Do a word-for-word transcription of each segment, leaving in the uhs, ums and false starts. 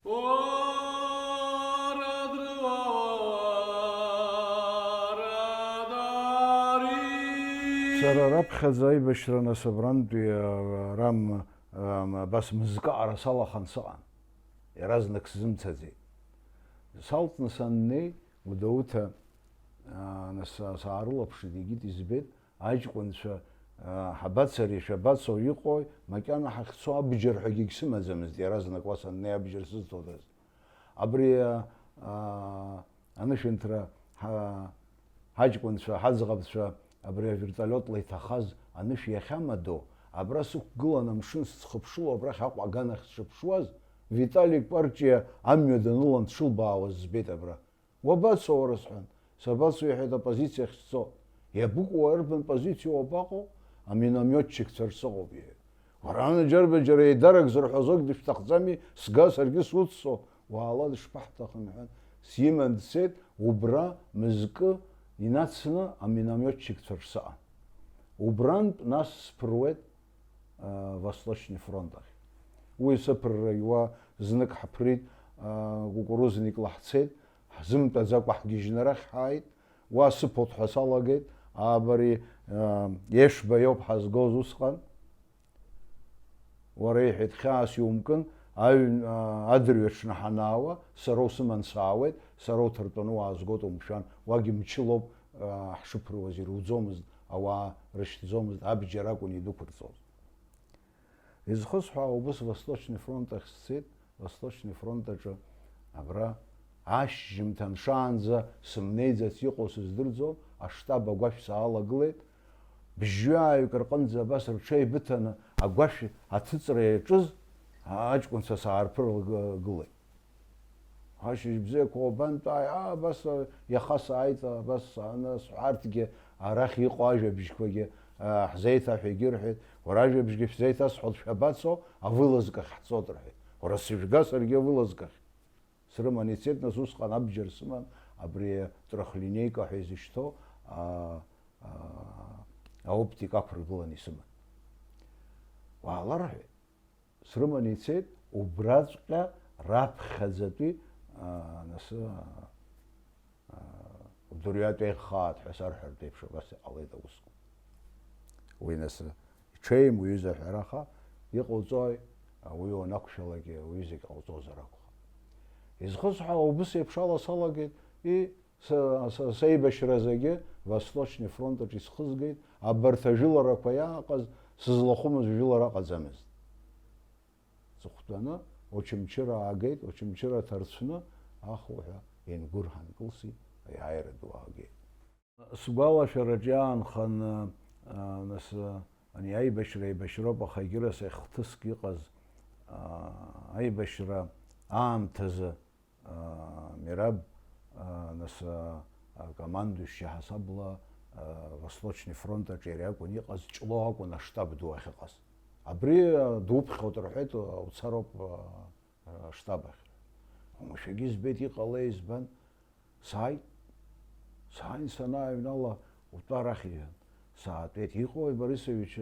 Сара раԥхьаӡа аибашьра нас абрантәи, а, рам, а, абас мызкы аҟара салахан сыҟан. Иаразнак сзымцаӡеит. Салҵны саннеи, Гәдоуҭа, а, нас са-, саарылаԥшит, егьит избеит, аҷкәынцәа, а, ҳабацари, шәабацо, иҟои, макьана ҳахьцо абџьар ҳәагьы егьсымаӡамызт, иаразнак уа саннеи абџьар сызҭодаз. Абри, а, а, анышәынҭра ҳа-, ҳаҷкәынцәа, ҳаӡӷабцәа, абри авертолиотла иҭахаз анышә иахьамадоу, абра сықәгылан амшын сыхыԥшыло, абрахь Аҟәа аганахь сшыԥшуаз, Витали Кәарҷиа амҩа данылан дшылбаауаз збеит абра. Уабацо, уара, сҳәан. Сабацо, иҳәеит, апозициа ахьсцо. Иабыкәу, арбан позициа уабаҟоу? Аминомиотчикцәа рсыҟоуп, иҳәеит. Уара, ана џьарба-џьара еидарак зырҳәозогь дышәҭахӡами, сга, саргьы суццо, уаала, дышԥаҳҭахым, ҳәан. Симан дцеит, убра мызкы инацны аминомиотчикцәа рсыҟан. Убрантә нас сԥыруеит, а, Восточный фронт ахь. Уи сыԥыррагь уа знык ҳаԥрит, а, кукурузникла ҳцеит, ҳзымтәаӡакәа ҳгьежьны арахь ҳааит, уа сыԥоит ҳәа салагеит, абари, а, Ешба иоуп ҳазгоз усҟан. Уара, иҳәеит, хьаас иумкын, аҩн-, а, адырҩаҽны ҳанаауа, сара усыман саауеит, сара уҭартәаны уаазгоит, умшәан, уагь мчылоуп, а, ҳшыԥыруаз ируӡомызт, ауаа рышьҭӡомызт, абџьар акәын идәықәырҵоз. Изхысҳәаау убыс Восточный фронт ахь сцеит, Восточный фронт аҿы абра ашьжьымҭан шаанӡа сымнеиӡац иҟоу сыздырӡом, аштаб агәашә саалагылеит, бжьҩаҩык рҟынӡа абас рҽеибыҭаны агәашә аҭыҵра иаҿыз аҷкәынцәа саарԥырлагылеит. Ашьыжь бзиақәа уабантәааи? Аа, абас, а, иаха сааит, абас сааны сҳәарҭгьы, арахь иҟоу ажәабжьқәагьы, а, ҳзеиҭаҳәа егьырҳәеит. Уара ажәабжьгьы шәзеиҭасҳәоит, шәабацо, авылазкахь ҳцоит, рҳәеит. Уара сыжәга саргьы авылазкахь. Срыман ицеит, нас усҟан абџьар сыман, абри трёхлинейка ҳәа изышьҭоу, а, а, аоптика ақәыргыланы исыман. Уаала, рҳәеит. Срыманы ицеит, убраҵәҟьа раԥхьаӡатәи, аа, нас, аа, дырҩатә еиӷьхааит ҳәа сарҳәартә еиԥш, абас иҟалеит аусқәа. Уи нас иҽеим уҩыза аҳәараха, иҟауҵои, уи уанақәшәалакгьы уҩызагь ҟауҵозар акәхап. Изхысҳәаауа убыс еиԥш ала салагеит, и, Са, са, сеибашьразы Восточный фронт аҿы исхызгеит, абарҭ ажәыларақәа иааҟаз сызлахәымыз жәылара ыҟаӡамызт. Сыхәтәаны Очамчыра аагеит, Очамчыра ҭарцәны ахуҳәа еингәыр ҳанкылсит, аиааира ду аагеит. Сгәалашәараҿ иаанханы, а, нас, ани аибашьра еибашьроуп, аха егьырас ахҭыск иҟаз, а, аибашьра аамҭазы, Мераб, нас, акомандующи ҳасабла, Восточный фронт аҿы иара иакәын иҟаз, Ҷлоу акәын аштаб ду ахьыҟаз. Абри дуԥхьоит рҳәеит, уцароуп аштаб ахь. Уамашәагьы избеит, иҟалеи, избан? Сааит. Сааин санааҩнала, утәа арахь, иҳәан. Саатәеит. Иҟои, Борисович,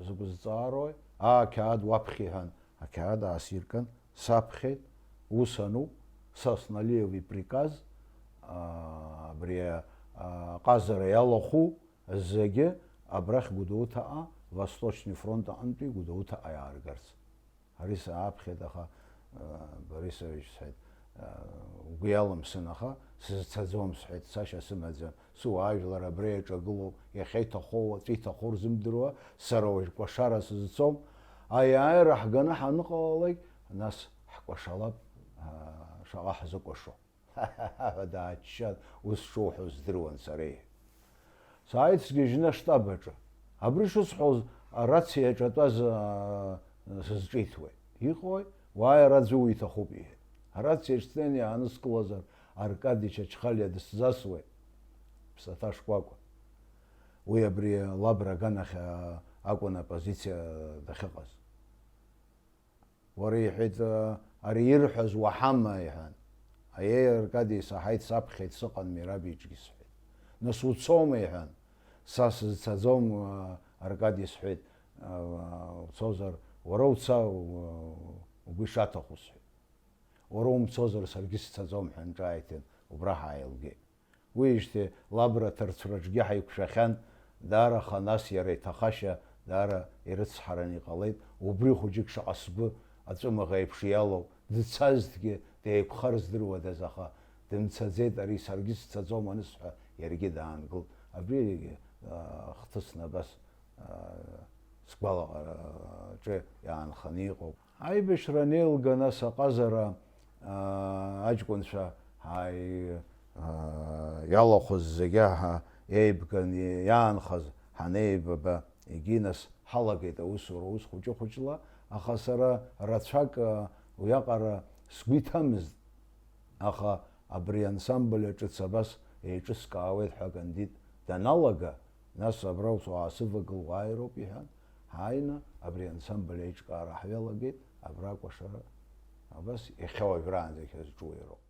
закә зҵаарои? Аа, ақьаад уаԥхьа, иҳәан, ақьаад аасиркын, саԥхьеит, ус ануп, Сосналиев иԥриказ, аа, абри, аа, аҟазара иалахәу зегьы абрахь Гәдоуҭаҟа, Восточный фронт аҟынтәи Гәдоуҭаҟа иааргарц. Ари сааԥхьеит, аха, аа, Борисович, сҳәеит, аа, угәы иалымсын, аха сызцаӡом, сҳәеит, цашьа сымаӡам, сыуаажәлар абра иаҿагылоуп, иахьа иҭахо, уаҵәы иҭахо рзымдыруа, сара уажә кәашара сызцом, аиааира ҳганы ҳаныҟалалак, нас ҳкәашалап, аа, шаҟа ҳзыкәашо. Ҳәа дааччан, ус шуҳәо здыруан сара, иҳәеит. Сааит сгьежьны аштаб аҿы. Абри шысҳәоз арациа аҿы атәаз, аа, сызҿиҭуеит. Иҟои? Уааи, ара аӡәы уиҭахуп, иҳәеит. Арациа ҿҵаны иаанызкылазар, Аркади Чачхалиа дысзасуеит. Ԥсаҭа шкәакәа. Уи абри Лабра аганахь, аа, акәын апозициа дахьыҟаз. Уара, иҳәеит, ари ирҳәаз уаҳама, иҳәан. Аиеи, Аркади, исаҳаит, саԥхьеит, сыҟан Мераб иҿгьы, сҳәеит. Нас уцома, иҳәан. Са сызцаӡом, Аркади, сҳәеит, уцозар Уара уца, у-, угәы ишаҭаху сҳәеит. Уара умцозар, саргьы сцаӡом ҳәа нҿааиҭын, убра ҳааилгеит. Уиижьҭеи лабра ҭарцәраҿгьы ҳаиқәшәахьан, даара ханас иара иҭахашьа даара ирыцҳараны иҟалеит, убри хәыҷык шаҟа сгәы аҵәымаӷ еиԥш иалоу, дцазҭгьы деиқәхар здыруадаз, аха дымцаӡеит ари, саргьы сцаӡом анысҳәа, иаргьы даангылт. Абри, а, хҭысны абас, а, сгәалаҟараҿы иаанханы иҟоуп. Аибашьра анеилга, нас аҟазара, аа, аҷкәынцәа ааи-, аа, иалахәыз зегьы ҳа-, еибган иаанхаз ҳанеибаба, егьи нас ҳалагеит аусура ус хәыҷы-хәыҷла, аха сара рацәак, аа, уиаҟара сгәы иҭамызт, аха абри ансамбль аҿыц абас еиҿыскаауеит ҳәа Кандид даналага, нас абра ус уаасывагыл уааироуп, иҳәан, ҳааины абри ансамбль аиҿкаара ҳҩалагеит, абра акәашара, абас иахьа уажәраанӡа иахьазҿу иароуп.